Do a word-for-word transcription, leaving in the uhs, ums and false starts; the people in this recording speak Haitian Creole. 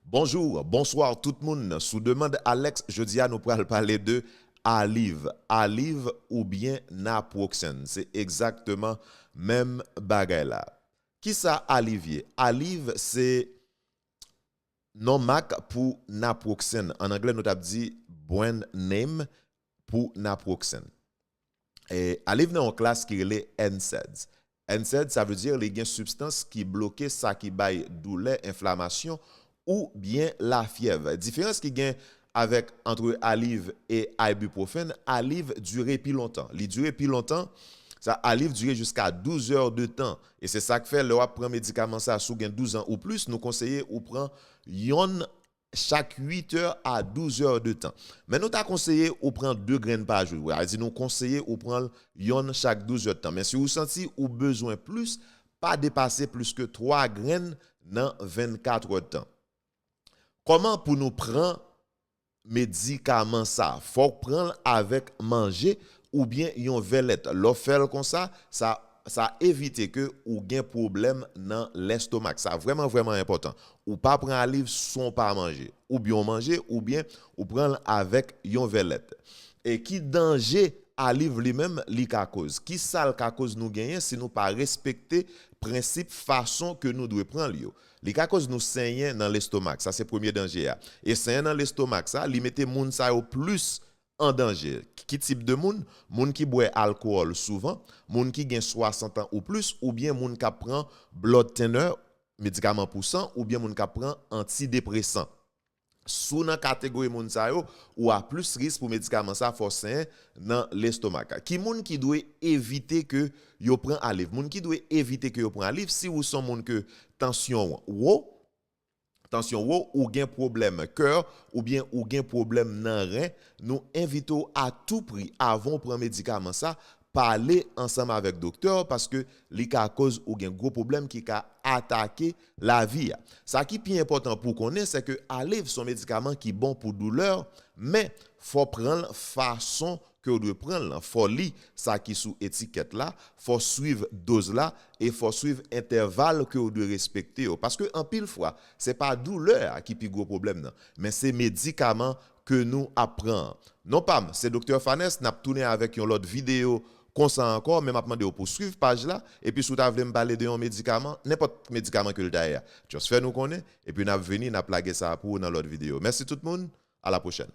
Bonjou, bonswa tout moun. Sou demann Alex, jodi a nou pral pale de Aleve. Aleve oubyen Naproxen. Se egzakteman menm bagay la. Kisa Aleve ye? Aleve se non mak pou Naproxen. An anglè, nou t ap di brand name pou Naproxen. E, Aleve nan yon klas ki rele NSAIDs. NSAIDs, sa vle di li gen sibstans ki bloke sa ki bay doulè, enflamasyon, oubyen lafyèv. Diferans ki gen avèk, antre Aleve e ibuprofen, Aleve dire pi lontan. Li dire pi lontan, sa, Aleve dire jiska douz è de tan. E se sa k fè, lè w ap pran medikaman sa, si w gen douz an ou plis, nou konseye ou pran yonn chak uit è a douz è de tan. Men nou ta konseye ou pran de grenn pa jou. Sa vle di nou konseye ou pran l yonn chak douz è de tan. Men si ou santi ou bezwen plis, pa depase plis ke twa grenn nan vennkat è de tan. Kòman pou nou pran medikaman sa? Fò w pran l avèk manje oubyen yon vè lèt. Lè w fè l konsa, sa, sa evite ke ou gen pwoblèm nan lestomak. Sa vrèman, vrèman enpòtan. Ou pa pran Aleve san w pa manje. Oubyen w manje, oubyen ou pran l avèk yon vè lèt. E ki danje Aleve li menm li ka koz? Kisa l ka koz nou genyen si nou pa respekte prensip, fason ke nou dwe pran l yo? Li ka koz nou senyen nan lestomak. Sa se premye danje a. E senyen nan lestomak sa, li mete moun sa yo plis an danje. Ki tip de moun? Moun ki bwè alkòl souvan, moun ki gen swasant an ou plis, oubyen moun k ap pran blood thinner, medikaman pou san, oubyen moun k ap pran antidepresan. Si w nan kategori moun sa yo, ou a plis risk pou medikaman sa fè w senyen nan lestomak. Ki moun ki dwe evite ke yo pran Aleve? Moun ki dwe evite ke yo pran Aleve, si ou se yon moun ke tansyon w wo, tansyon wo, ou gen pwoblèm kè, oubyen ou gen pwoblèm nan ren, nou envite w a tou pri, avan w pran medikaman sa, pale ansanm avèk doktè w, paske li ka koz ou gen gwo pwoblèm ki ka atake lavi a. Sa ki pi enpòtan pou w konnen, se ke Aleve se yon medikaman ki bon pou doulè, men fò w pran l fason ke w dwe pran l lan. Fò w li sa ki sou etikèt la, fò w swiv doz la, e fò w swiv entèval ke w dwe respekte yo. Paske anpil fwa, se pa doulè a ki pi gwo pwoblèm nan, men se medikaman ke nou ap pran an. Non pa m, se Doktè Fanès, n ap tounen avèk yon lòt videyo konsa ankò, men m ap mande w pou w swiv paj la, epi si w ta vle m pale de yon medikaman, nenpòt medikaman ke l ta ye a, just fè nou konnen, epi n ap vini, n ap lage sa pou ou nan lòt videyo. Mèsi tout moun, a la pwochèn.